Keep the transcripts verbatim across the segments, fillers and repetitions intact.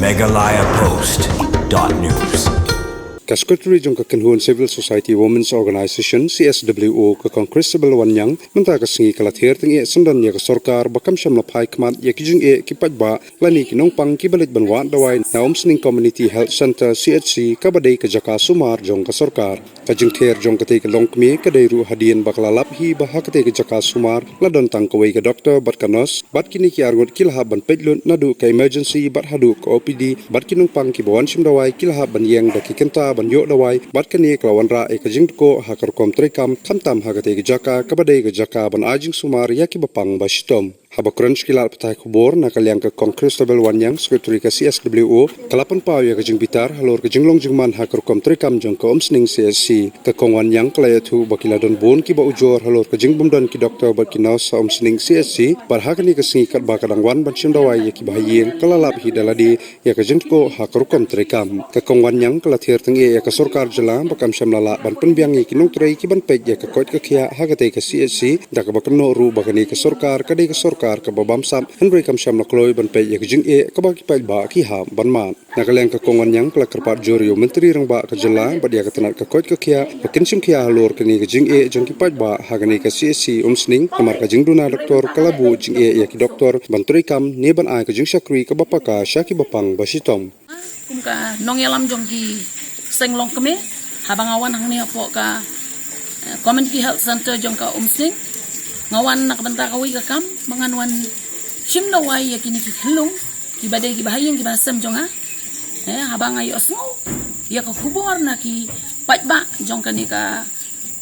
Meghalaya Post dot news. Ka Secretary jong ka Kynhun Civil Society Women's Organization, C S W O, ka Kong Christabel Wanniang, mynta ka sngi ka la thier tyngeh syndon ïa ka sorkar ba kam shym la phai khmat ïa ki jingeh ki paidbah lane ki nongpang kiba leit ban wad dawai na Umsning Community Health Centre, C H C, kaba dei ka jaka sumar jong ka sorkar. Ka jingthier jong katei ka longkmie ka dei ruh hadien ba ka la lap hi ba ha katei ka jaka sumar la don tang kawei ka doktor bad ka nurse, bad kine ki arngut ki la hap ban peit lut naduh ka emergency bad haduh ka O P D, bad ki nongpang kiba wan shim dawai ki la hap ban ïeng da ki kynta ban ïoh dawai, bad kane ka la wanrah ïa ka jingdkhoh ha ka rukom treikam, khamtam ha katei ka jaka kaba dei ka jaka ban ai jingsumar ïa kiba pang ba shitom. Haba kren sha ki lad pathai khubor, na ka liang ka Kong Christabel Wanniang, Secretary ka C S W O, ka la pynpaw ïa ka jingbitar halor ka jinglong jingman ha ka rukom treikam jong ka Umsning C H C. Ka Kong Wanniang ka la ïathuh ba ki la don bun kiba ujor halor ka jingbym don ki doktor bad ki nurse ha Umsning C H C, bad ha kane ka sngi katba ka dang wan ban shim dawai ïa kiba ha ïing, ka la lap hi da lade ïa ka jingdkhoh ha ka rukom treikam. Ka Kong Wanniang ka la thier tyngeh ïa ka sorkar jylla ba kam shym la lah ban pynbiang ïa ki nongtrei kiban peit ïa ka koit ka khiah ha katei ka C H C, da kaba kynnoh ruh ba kane ka sorkar ka dei ka sorkar kaba bamsap, hynrei kam shym la kloi ban peit ïa ka jingeh kaba ki paidbah ki hap ban mad. Na ka liang ka Kong Wanniang ka la kyrpad jur ïa u Myntri Rangbah ka jylla bad ïa ka tnat ka koit ka khiah ba kin shim khia halor kane ka jingeh jong ki paidbah ha kane ka C H C Umsning, namar ka jingduna doktor ka la buh jingeh ïa ki doktor ban treikam ne ban ai ka jingshakri kaba paka sha kiba pang ba shitom. Kum ka nongïalam jong ki seng longkmie, haba nga wan hangne hapoh ka, eh, Community Health Centre jong ka Umsning, nga wan na ka bynta kawei ka kam ba ngan wan shim dawai ïa kine ki khyllung kiba dei kiba ha ïing kiba ha sem jong nga. Eh, haba nga ïohsngew ïa ka khubor na ki paidbah jong kane ka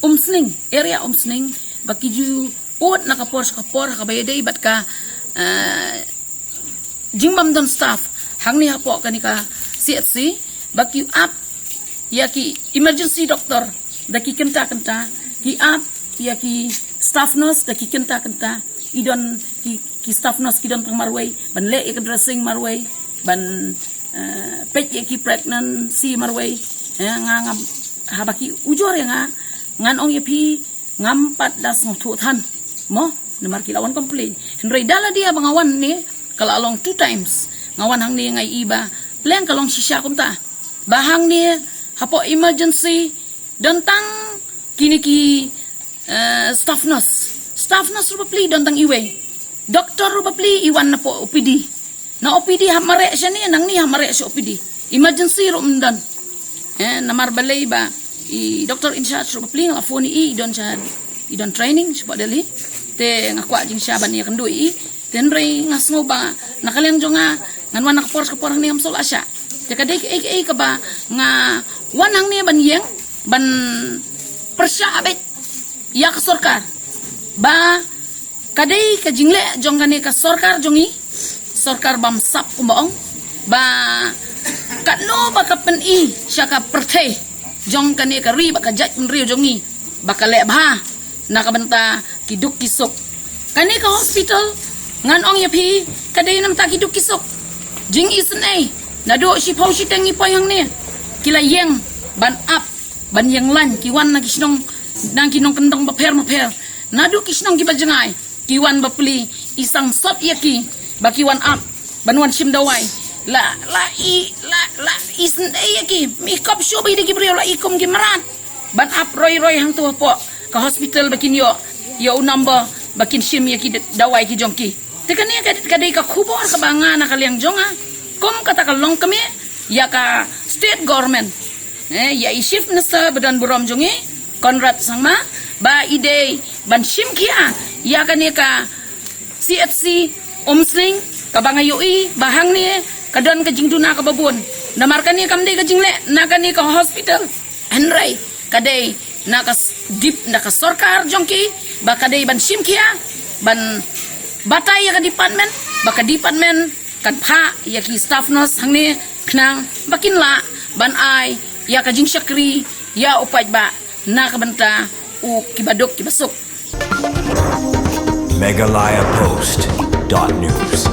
Umsning, area Umsning, ba ki ju ud na ka por sha ka por ha kaba ïadei bad ka, eh, jingbym don staff hangne hapoh kane ka C H C, ba ki ap ïa ki emergency doctor da ki kynta kynta, ki ap ïa ki staff nurse da ki kynta kynta, i don ki, ki staff nurse ki don tang marwei ban leh ïa ka dressing marwei, ban, eh, peit ïa ki pregnancy marwei. Eh, nga, nga, haba ki ujor ïa nga, ngan ong ïa phi, ngam pat da sngewthuh than, mo, namar ki la wan complain. Hynrei da lade ba nga wan ne, ka la long two times. Nga wan hangne nga ïohi ba pleng ka long shisha kumta. Ba hangne hapoh emergency don tang kine ki, eh, staff nurse. Staff nurse ruh bapli don tang iwei. Doktor ruh bapli i wan napoh O P D. Na O P D hap mareh shane, nangne hap mareh sha O P D. Emergency ruh ym don. Eh, namar balei ba i doktor in charge ruh bapli nga la phone ïa i, i don sha, i don training shapoh Delhi. Te nga kwah jingshisha ban ïakynduh ïa i. Te hynrei nga sngew ba na ka liang jong nga, ngan wan na ka por sha ka por hangne ngam sngewlah shah. Te ka dei kaei kaei kaba nga wan hangne ban ïeng, ban pyrshah beit ïa ka sorkar. Ba ka dei ka jingleh jong kane ka sorkar jong ngi, sorkar bamsap kumba ong, ba katno ba ka pyni sha ka pyrthei jong kane ka ri bad ka jaitbynriew jong ngi, ba ka leh bha na ka bynta ki duk ki suk. Kane ka hospital, ngan ong ïa phi, ka dei na ka bynta ki duk ki suk. Jingisynei, naduh shiphew shiteng ngi poi hangne, ki la ïeng ban ap, ban ïeng lain, ki wan na ki shnong, na ki nongkyndong bapher bapher, naduh ki shnong kiba jngai, ki wan bapli, i sangsot ïa ki ba ki wan ap ban wan shim dawai. La, la i, la, la isynei ïa ki, mi kop shuh ba i dei ki briew, la i kum ki mrad ban ap roi roi hangto hapoh ka hospital ba kin ïoh ïa u number ba kin shim ïa ki d-, dawai ki jong ki. Te kane ka, ka dei ka khubor kaba nga na ka liang jong nga, kum kata ka longkmie ïa ka state government, eh, ïa i Chief Minister ba don burom jong ngi, Conrad Sangma, ba i dei ban shim khia ïa kane ka C H C Umsning, kaba nga ïohi ba hangne ka don ka jingduna kaba bun. Namar kane kam dei ka jingleh na kane ka hospital, hynrei ka dei na ka s-, dip, na ka sorkar jong ki, ba ka dei ban shim khia, ban batai ïa ka department, ba ka department kan phah ïa ki staff nurse hangne khnang ba kin lah ban ai ïa ka jingshakri ïa u paidbah na ka bynta u kiba duk kiba suk. Meghalaya Post dot news.